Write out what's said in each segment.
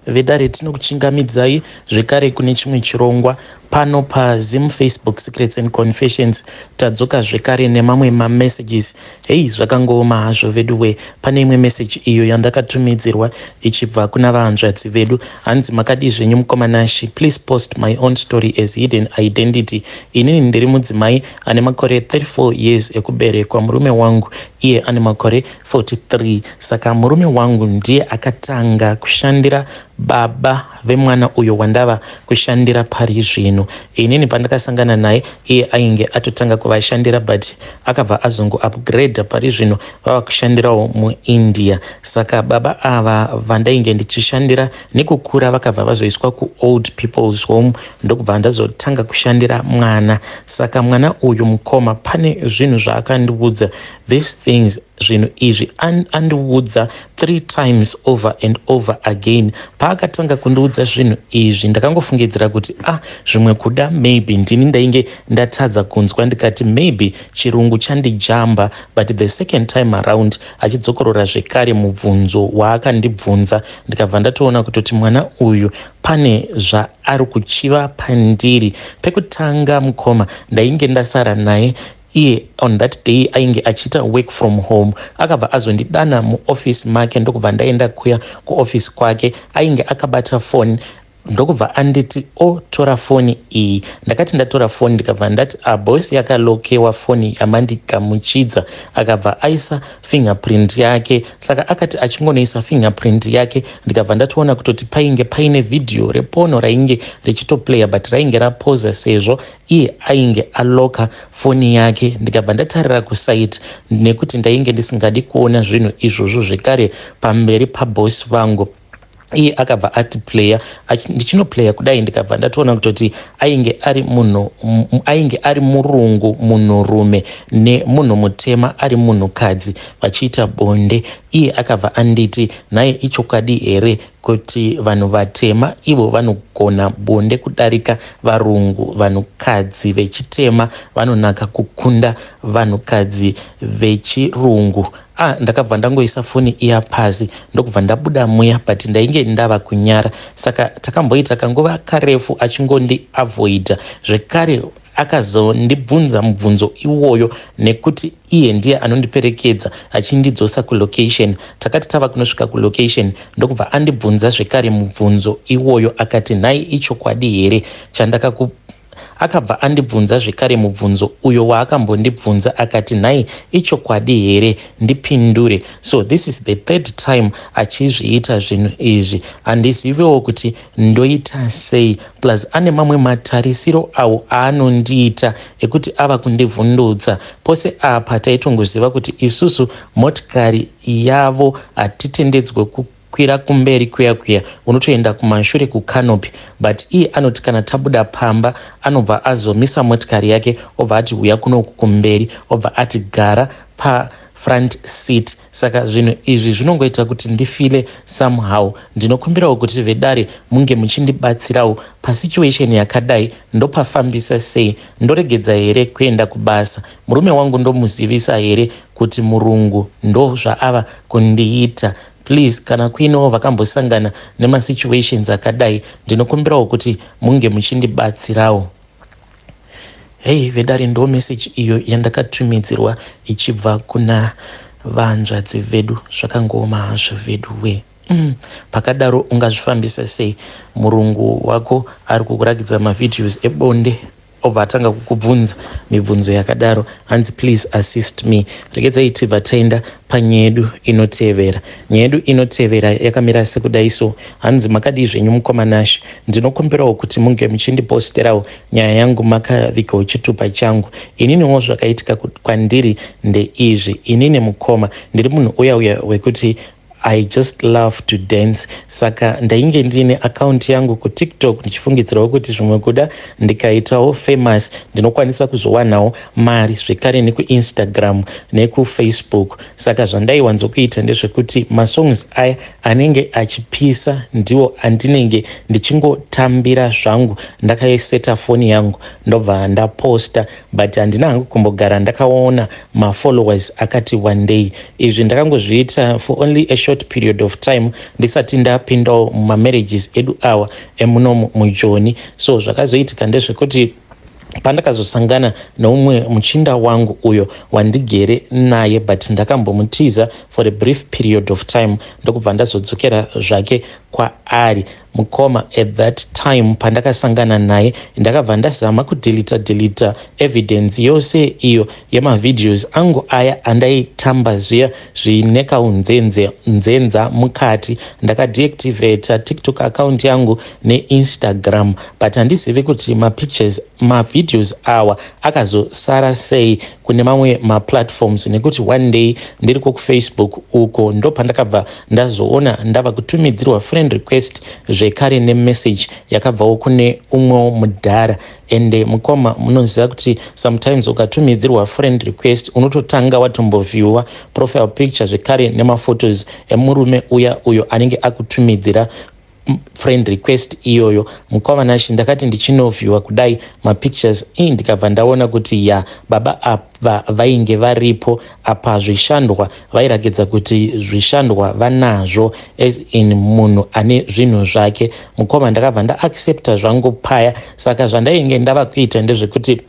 Vedare, tinokuchingamidzai zvekare kune chimwe chirongwa pano paZim Facebook Secrets and Confessions. Tadzoka zvekare nemamwe mamessages. Hei, zvakangooma hazvo veduwe. Pane imwe message iyo yandakatumidzirwa ichibva kuna vahanzvadzi vedu. Hanzi, "Makadii zvenyu mukoma Nashi? Please post my own story as hidden identity. Inini ndiri mudzimai ane makore 34 years ekuberekwa. Murume wangu iye ane makore 43. Saka murume wangu ndiye akatanga kushandira baba vemwana uyo wandava kushandira pari zvino. Inini pandakasangana naye, iye ainge atotanga kuvashandira, but akabva azongo upgrade. Pari zvino vava kushandirawo muIndia. Saka baba ava vandainge ndichishandira, nekukura vakabva vazoiswa kuold people's home, ndokubva ndazotanga kushandira mwana. Saka mwana uyu, mukoma, pane zvinhu zvaakandiudza. These things, zvinhu izvi andiudza three times over and over again. Paakatanga kundiudza zvinhu izvi, ndakangofungidzira kuti, ah, zvimwe kuda maybe ndini ndainge ndatadza kunzwa, ndikati maybe chirungu chandijamba. But the second time around, achidzokorora zvekare mubvunzo waakandibvunza, ndikabva ndatoona kutoti mwana uyu pane zvaari kuchiva pandiri. Pekutanga, mukoma, ndainge ndasara naye. Iye on that day ainge achiita work from home. Akabva azondidana muofisi make, ndokubva ndaenda kuya kuofisi kwake. Ainge akabata foni, ndokubva anditi otora foni iyi. Ndakati ndatora foni, ndikabva ndati, 'Abosi, yakalockewa foni yamandigamuchidza.' Akabva aisa fingerprint yake. Saka akati achingonoisa fingerprint yake, ndikabva ndatoona kutoti painge paine vhidhiyo reporn rainge richitoplaya, but rainge rapoza sezvo iye ainge alocka foni yake. Ndikabva ndatarira kusite nekuti ndainge ndisingadi kuona zvinhu izvozvo zvekare pamberi pabhosi vangu. Iye akabva ati playa. Ndichinoplaya kudai, ndikabva ndatoona kutoti ainge ari munhu, ainge ari murungu munhurume nemunhu mutema ari munhukadzi vachiita bonde. Iye akabva anditi, 'Nhaye, ichokwadi here kuti vanhu vatema ivo vanogona bonde kudarika varungu? Vanhukadzi vechitema vanonaka kukunda vanhukadzi vechirungu?' Ah, ndakabva ndangoisa foni iya pasi, ndokubva ndabuda muya, but ndainge ndava kunyara. Saka takamboita kanguva karefu achingondiavoida. Zvekare akazondibvunza mubvunzo iwoyo nekuti iye ndiye anondiperekedza achindidzosa kulocation. Takati tava kunosvika kulocation, ndokubva andibvunza zvekare mubvunzo iwoyo. Akati, 'Nhai, ichokwadi here chandakaku?' Akabva andibvunza zvekare mubvunzo uyo waakambondibvunza. Akati, 'Nhai, ichokwadi here? Ndipindure.' So this is the third time achizviita zvinhu izvi. Handiziviwo kuti ndoita sei. Plus ane mamwe matarisiro awo aanondiita ekuti ava kundivhundutsa. Pose apa taitongoziva kuti isusu motikari yavo hatitendedzwe kukwira kumberi kuya kuya, unotoenda kumashure kucanopy, but iye anoti kana tabuda pamba, anobva azomisa motikari yake, obva ati, 'Uya kunoku kumberi,' obva ati, 'Gara pafront seat.' Saka zvinhu izvi zvinongoita kuti ndifeele somehow. Ndinokumbirawo kuti vedare munge muchindibatsirawo pasituation yakadai. Ndopafambisa sei? Ndoregedza here kuenda kubasa? Murume wangu ndomuzivisa here kuti murungu ndo zvaava kundiita? Please, kana kuinewo vakambosangana nemasituations akadai, ndinokumbirawo kuti munge muchindibatsirawo." Hei vedare, ndo message iyo yandakatumidzirwa ichibva kuna vanzvadzi vedu. Zvakangooma hazvo vedu we. Pakadaro ungazvifambisa sei? Murungu wako ari kukurakidza mavideos ebonde, obva atanga kukubvunza mibvunzo yakadaro. Hanzi, "Please assist me." Regedzai tibva taenda panyaya yedu inotevera. Nyaya yedu inotevera yakamira sekudai so. Hanzi, "Makadii zvenyu mukoma Nashi? Ndinokumbirawo kuti munge muchindiposterawo nyaya yangu makavigawo chitupa changu. Ininiwo zvakaitika kwandiri ndeizvi. Inini mukoma, ndiri munhu uya uya wekuti I just love to dance. Saka ndainge ndiine akaunti yangu kuTikTok, ndichifungidzirawo kuti zvimwe kuda ndikaitawo famous, ndinokwanisa kuzowanawo mari zvekare nekuInstagram nekuFacebook. Saka zvandaiwanzokuita ndezvekuti masongs aya anenge achipisa ndiwo andinenge ndichingotambira zvangu ndakaiseta foni yangu, ndobva ndaposta, but handina hangu kumbogara ndakaona mafollowers akati one day. Izvi ndakangozviita for only a short. short period of time ndisati ndapindawo mumamarriages edu awa emunomu mujoni. So zvakazoitika ndezvekuti pandakazosangana neumwe muchinda wangu uyo wandigere naye, but ndakambomutiza for a brief period of time, ndokubva ndazodzokera zvake kwaari. Mukoma, at that time pandakasangana naye, ndakabva ndazama kudelita delita evidence yose iyo yemavideos angu aya andaitamba zviya zvine kaunzenze nzenza mukati. Ndakadeactivata TikTok account yangu neInstagram, but handizivi kuti mapictures, mavideos awa akazosara sei kune mamwe maplatforms, nekuti one day ndiriko kuFacebook uko ndo pandakabva ndazoona ndava kutumidzirwa friend request zvekare nemessage yakabvawo kune umwewo mudhara. Ende mukoma, munoziva kuti sometimes ukatumidzirwa friend request, unototanga watomboviewa profile picture zvekare nemaphotos emurume uya uyo anenge akutumidzira friend request iyoyo. Mukoma Nashi, ndakati ndichinoviewa kudai mapictures ii, ndikabva ndaona kuti ya, baba ava vainge varipo apa. Zvishandwa, vairakidza kuti zvishandwa vanazvo, as in munhu ane zvinhu zvake. Mukoma, ndakabva ndaaccepta zvangu paya. Saka zvandainge ndava kuita ndezvekuti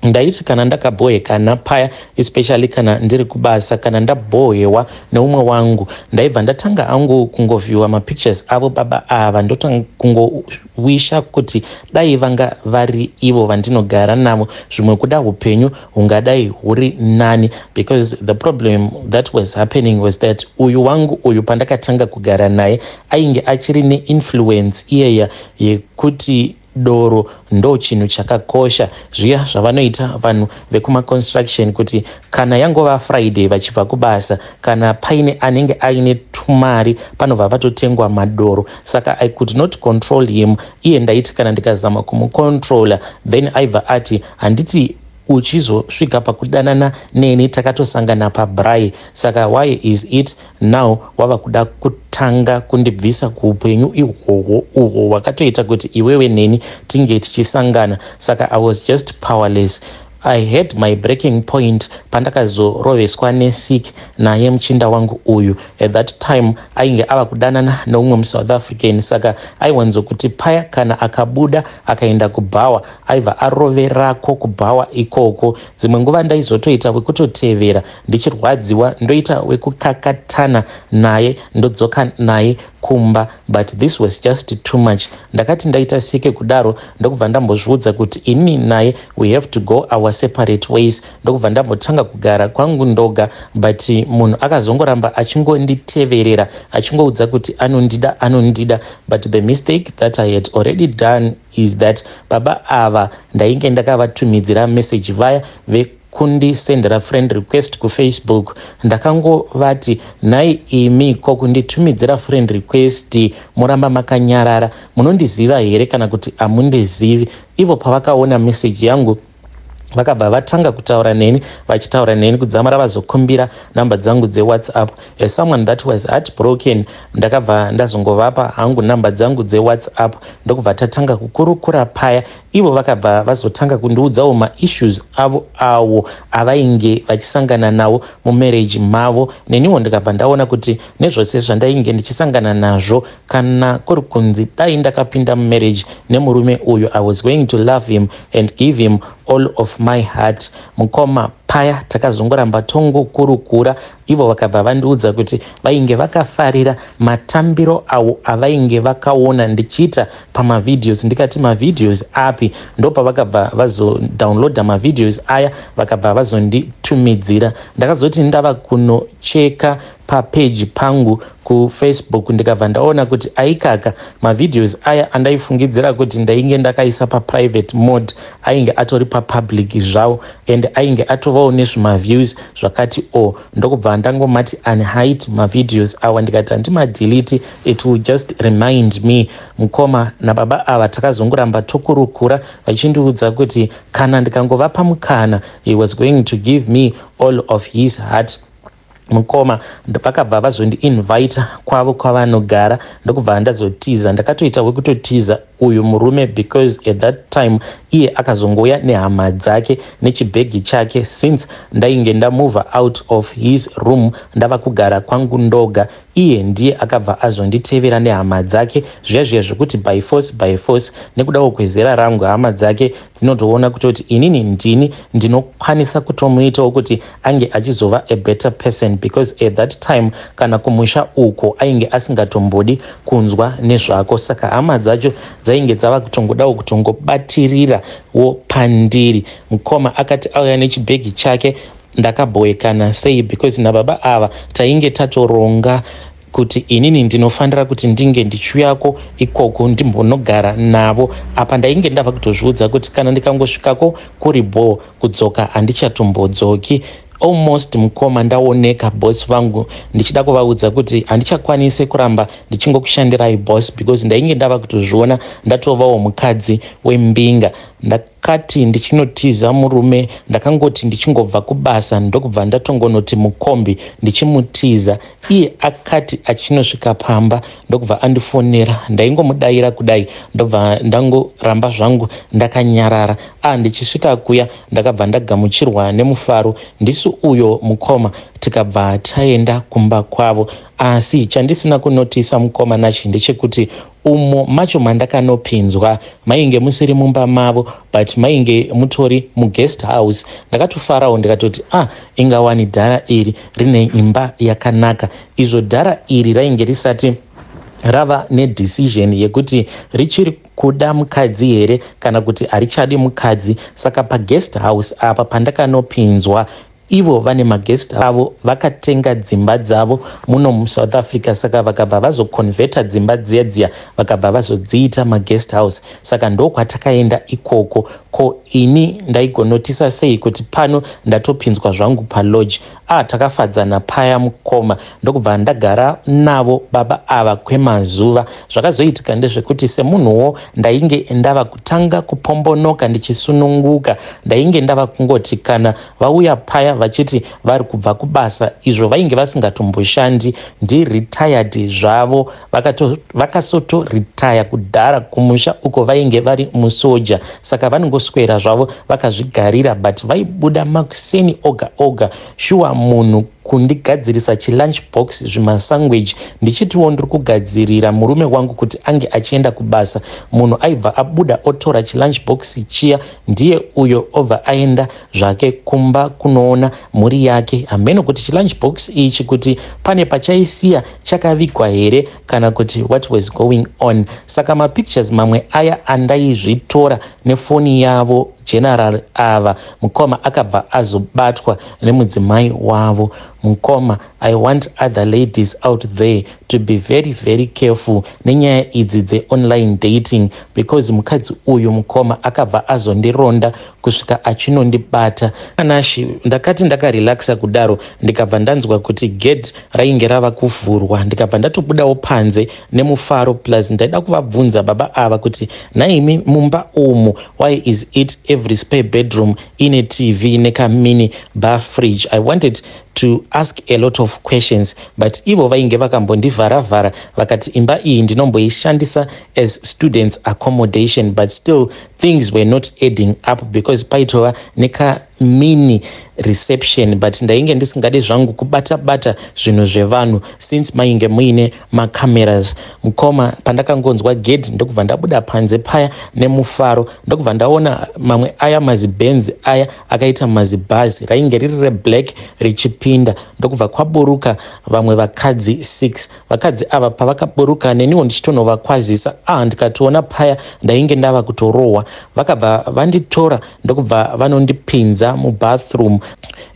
ndaiti kana ndakabhohekana paya, especially kana ndiri kubasa, kana ndabhohewa neumwe wangu, ndaibva ndatanga angu kungoviewa mapictures avo baba ava, ndotanga kungowisha kuti dai vanga vari ivo vandinogara navo, zvimwe kuda upenyu hungadai huri nani. Because the problem that was happening was that uyu wangu uyu, pandakatanga kugara naye, ainge achiri neinfluence iyeya yekuti doro ndo chinhu chakakosha. Zviya zvavanoita vanhu vekumaconstruction, kuti kana yangova Friday vachibva kubasa, kana paine anenge aine tumari, panobva patotengwa madoro. Saka I could not control him. Iye ndaiti kana ndikazama kumucontrola, then aibva ati, "Handiti uchizosvika pakudanana neni takatosangana pabraai? Saka why is it now wava kuda kutanga kundibvisa kuupenyu ihwohwo uhwo hwakatoita kuti iwewe neni tinge tichisangana?" Saka I was just powerless. I had my breaking point pandakazoroveswa nesick naye muchinda wangu uyu. At that time ainge ava kudanana neumwe muSouth African, saka aiwanzokuti paya kana akabuda akaenda kubhawa, aibva aroverako kubhawa ikoko. Dzimwe nguva ndaizotoita wekutotevera ndichirwadziwa, ndoita wekukakatana naye, ndodzoka naye kumba, but this was just too much. Ndakati ndaita sick kudaro, ndokubva ndambozviudza kuti inini naye we have to go our separate ways, ndokubva ndambotanga kugara kwangu ndoga. But munhu akazongoramba achingonditeverera, achingoudza kuti anondida, anondida. But the mistake that I had already done is that baba ava ndainge ndakavatumidzira message, vaya kundisendera friend request kuFacebook. Ndakangovati, "Nhai imi, ko kunditumidzira friend request muramba makanyarara, munondiziva here kana kuti hamundizivi?" Ivo pavakaona message yangu, vakabva vatanga kutaura neni, vachitaura neni kudzamara vazokumbira namba dzangu dzeWhatsApp. As someone that was heart broken, ndakabva ndazongovapa hangu namba dzangu dzeWhatsApp, ndokubva tatanga kukurukura paya. Ivo vakabva vazotanga kundiudzawo maissues avo awo avainge vachisangana nawo mumarriage mavo. Neniwo ndikabva ndaona kuti nezvose zvandainge ndichisangana nazvo, kana kuri kunzi dai ndakapinda mumarriage nemurume uyu, I was going to love him and give him all of my heart. Mukoma, paya takazongoramba tongokurukura. Ivo vakabva vandiudza kuti vainge vakafarira matambiro awo avainge vakaona ndichiita pamavideos. Ndikati, "Mavideos api?" Ndopavakabva vazodownloada mavideos aya, vakabva vazonditumidzira. Ndakazoti ndava kunocheka papeji pangu kuFacebook, ndikabva ndaona kuti aikaka, mavideos aya andaifungidzira kuti ndainge ndakaisa paprivate mode ainge atori papublic zvavo, and ainge atovawo nezvimaviews zvakati o. Ndokubva ndangomati unhide mavideos awa. Ndikati handimadelete, it will just remind me. Mukoma, nababa ava takazongoramba tokurukura, vachindiudza kuti kana ndikangovapa mukana, he was going to give me all of his heart. Mukoma, vakabva vazondiinvita kwavo kwavanogara, ndokubva ndazotiza. Ndakatoita wekutotiza uyu murume because at that time Iye akazongouya nehama dzake nechibhegi chake since ndainge ndamove out of his room, ndava kugara kwangu ndoga. Iye ndiye akabva azonditevera nehama dzake zviya zviya zvekuti by force, by force. Nekudawo kwezera rangu, hama dzake dzinotoona kutoti inini ndini ndinokwanisa kutomuitawo kuti ange achizova a better person, because at that time kana kumusha uko ainge asingatombodi kunzwa nezvako. Saka hama dzacho dzainge dzava kutongodawo kutongobatirirawo pandiri. Mukoma akati auya nechibhegi chake, ndakabhowekana sei, because nababa ava tainge tatoronga kuti inini ndinofanira kuti ndinge ndichiuyako ikoko ndimbonogara navo. Apa ndainge ndava kutozviudza kuti kana ndikangosvikako kuri bho, kudzoka handichatombodzoki. Almost, mukoma, ndaoneka boss vangu ndichida kuvaudza kuti handichakwanisi kuramba ndichingokushandirai, boss, because ndainge ndava kutozviona ndatovawo mukadzi wembinga. Ndakati ndichinotiza murume, ndakangoti ndichingobva kubasa, ndokubva ndatongonoti mukombi ndichimutiza. Iye akati achinosvika pamba, ndokubva andifonera. Ndaingomudayira kudai, ndobva ndangoramba zvangu ndakanyarara. A, ndichisvika kuya, ndakabva ndagamuchirwa nemufaro. Ndisu uyo, mukoma, tikabva taenda kumba kwavo. Asi chandisina kunotisa, mukoma Nachi, ndechekuti umo macho mandakanopinzwa mainge musiri mumba mavo, but mainge mutori muguest house. Ndakatofarawo, ndikatoti, "Ah, ingawani dhara iri rine imba yakanaka." Izvo dhara iri rainge risati rava nedecision yekuti richiri kuda mukadzi here kana kuti harichadi mukadzi. Saka paguest house apa pandakanopinzwa, ivo vane maguest avo, vakatenga dzimba dzavo muno muSouth Africa. Saka vakabva vazoconverta dzimba dziya dziya, vakabva vazodziita maguest house. Saka ndokwatakaenda ikoko. Ko ini ndaigonotisa sei kuti pano ndatopinzwa zvangu palodge? A, takafadzana paya, mukoma, ndokubva ndagara navo baba ava kwemazuva. Zvakazoitika ndezvekuti semunhuwo ndainge ndava kutanga kupombonoka ndichisununguka. Ndainge ndava kungoti kana vauya paya vachiti vari kubva kubasa, izvo vainge vasingatomboshandi, ndiretired zvavo, vakasotoretire kudhara. Kumusha uko vainge vari musoja, saka vanongoswera zvavo vakazvigarira, but vaibuda makuseni oga oga. Shuwa, munhu kundigadzirisa chilunch box, zvimasandwich, ndichitiwo ndiri kugadzirira murume wangu kuti ange achienda kubasa, munhu aibva abuda otora chilunch box chiya, ndiye uyo obva aenda zvake kumba kunoona mhuri yake. Hameno kuti chilunch box ichi kuti pane pachaisiya chakavigwa here kana kuti what was going on. Saka mapictures mamwe aya andaizvitora nefoni yavo general ava, mukoma, akabva azobatwa nemudzimai wavo. Mukoma, I want other ladies out there to be very, very careful nenyaya idzi dzeonline dating, because mukadzi uyu, mukoma, akabva azondironda kusvika achinondibata. Anashi, ndakati ndakarelaxa kudaro, ndikabva ndanzwa kuti gate rainge rava kuvhurwa. Ndikabva ndatobudawo panze nemufaro, plus ndaida kuvabvunza baba ava kuti, "Naimi, mumba umu, why is it every spare bedroom ine TV nekamini bar fridge?" I wanted to ask a lot of questions, but ivo vainge vakambondivharavhara, vakati imba iyi ndinomboishandisa as students' accommodation. But still things were not adding up, because paitova nekamini reception, but ndainge ndisingadi zvangu kubata bata zvinhu zvevanhu since mainge muine macameras. Mukoma, pandakangonzwa gate, ndokubva ndabuda panze paya nemufaro, ndokubva ndaona mamwe aya mazibhenzi aya akaita mazibhazi, rainge riri reblack, richipinda. Ndokubva kwaburuka vamwe vakadzi 6. Vakadzi ava pavakaburuka, neniwo ndichitonovakwazisa, ah, ndikatoona paya ndainge ndava kutorohwa. Vakabva vanditora, ndokubva vanondipinza mubathroom.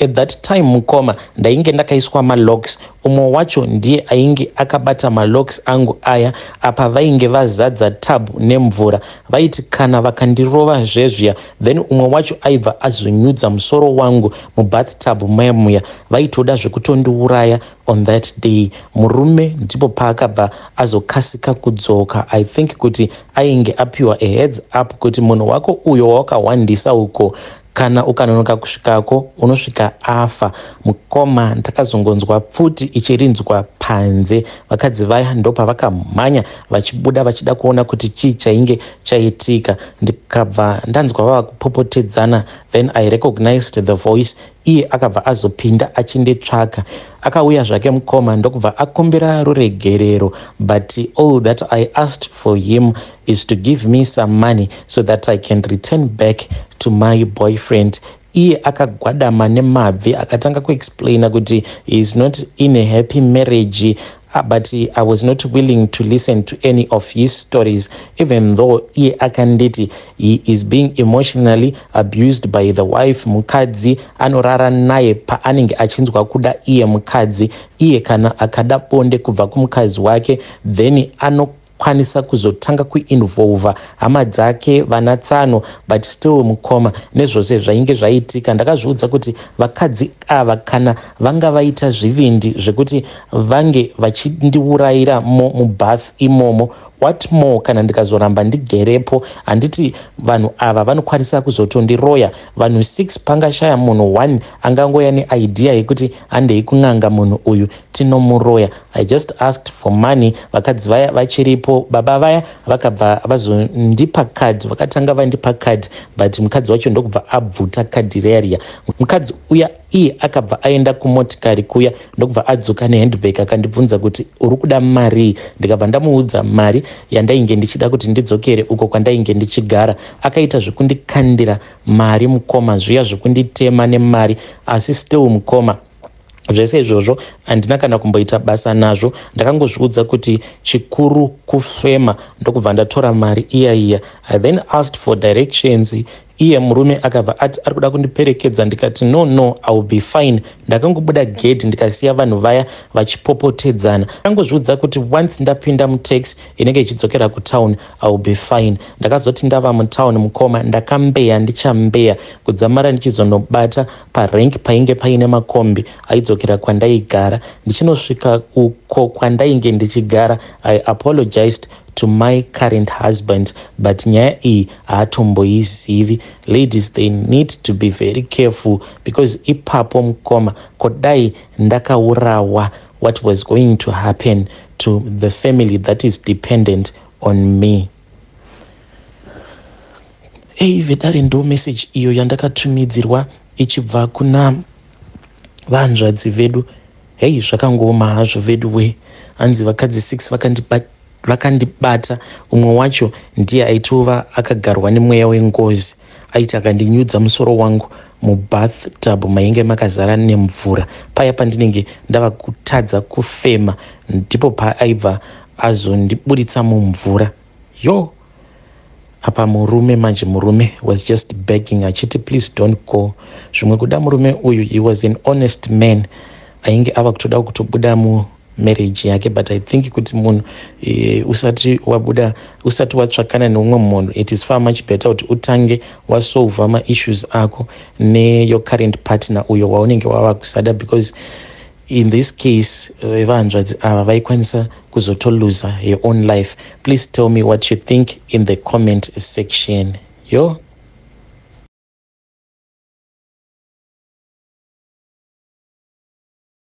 At that time, mukoma, ndainge ndakaiswa malocks. Umwe wacho ndiye ainge akabata malocks angu aya. Apa vainge vazadza tub nemvura. Vaiti kana vakandirova zvezviya, then umwe wacho aibva azonyudza musoro wangu mubathtub muya. Vaitoda zvekutondiuraya on that day. Murume ndipo paakabva azokasika kudzoka. I think kuti ainge apiwa a heads up kuti munhu wako uyo wawakahwandisa uko Kana ukanonoka kusvikako unosvika afa. Mukoma, ndakazongonzwa pfuti ichirinzwa panze. Vakadzi vaya ndopavakamhanya vachibuda vachida kuona kuti chii chainge chaitika. Ndikabva ndanzwa vava kupopotedzana, then I recognized the voice. Iye akabva azopinda achinditsvaka. Akauya zvake mukoma, ndokubva akumbira ruregerero, but all that I asked for him is to give me some money so that I can return back to my boyfriend. Iye akagwadama nemabvi, akatanga kuexplaina kuti he is not in a happy marriage, but I was not willing to listen to any of his stories, even though iye akanditi he is being emotionally abused by the wife. Mukadzi anorara naye paanenge achinzwa kuda iye mukadzi. Iye kana akada bonde kubva kumukadzi wake, then anokwanisa kuzotanga kuinvolva hama dzake, vana tsano. But still mukoma, nezvose zvainge zvaitika, ndakazviudza kuti vakadzi ava kana vanga vaita zvivindi zvekuti vange vachindiurayira mubath imomo, what more kana ndikazoramba ndigerepo? Handiti vanhu ava vanokwanisa kuzotondiroya? Vanhu 6, pangashaya munhu 1 angangoya neidea yekuti handei kun'anga, munhu uyu tinomuroya? I just asked for money. Vakadzi vaya vachiripo, baba vaya vakabva vazondipa kadhi. Vakatanga vandipa kadhi, but mukadzi wacho ndokubva abvuta kadhi riya riya. Mukadzi uya iye akabva aenda kumotikari kuya, ndokubva adzoka nehandbag. Akandibvunza kuti, "Uri kuda marii?" Ndikabva ndamuudza mari yandainge ndichida kuti ndidzokere uko kwandainge ndichigara. Akaita zvekundikandira mari mukoma, zviya zvekunditema nemari. Asi still mukoma, zvese izvozvo handina kana kumboita basa nazvo. Ndakangozviudza kuti chikuru kufema, ndokubva ndatora mari iya iya. I then asked for directions. Iye murume akabva ati ari kuda kundiperekedza. Ndikati, No, I will be fine." Ndakangobuda gedhi, ndikasiya vanhu vaya vachipopotedzana. Ndakangozviudza kuti once ndapinda mutaxi inenge ichidzokera kutown, I will be fine. Ndakazoti ndava mutown mukoma, ndakambeya ndichambeya kudzamara ndichizonobata parank painge paine makombi aidzokera kwandaigara. Ndichinosvika uko kwandainge ndichigara, I apologized to my current husband, but nyaya iyi haatomboizivi. Ladies, they need to be very careful, because ipapo mukoma, kodai ndakaurawa, what was going to happen to the family that is dependent on me? Ei vedare, ndo message iyo yandakatumidzirwa ichibva kuna vanzvadzi vedu. Hei, zvakangooma hazvo vedu we. Hanzi vakadzi 6 vakandibata. Umwe wacho ndiye aitova akagarwa nemweya wengozi. Aiti akandinyudza musoro wangu mubathtub mainge makazara nemvura, paya pandinenge ndava kutadza kufema, ndipo paaibva azondiburitsa mumvura. Yo, apa murume manje, murume was just begging achiti, "Please don't go." Zvimwe kuda murume uyu, he was an honest man ainge ava kutoda kutobuda mumarriage yake. But I think kuti munhu usati wabuda, usati watsvakana neumwe munhu, it is far much better kuti utange wasolva maissues ako neyour current partner uyo waunenge wava kusada, because in this case vanzvadzi ava vaikwanisa kuzotoluza her own life. Please tell me what you think in the comment section. Yo.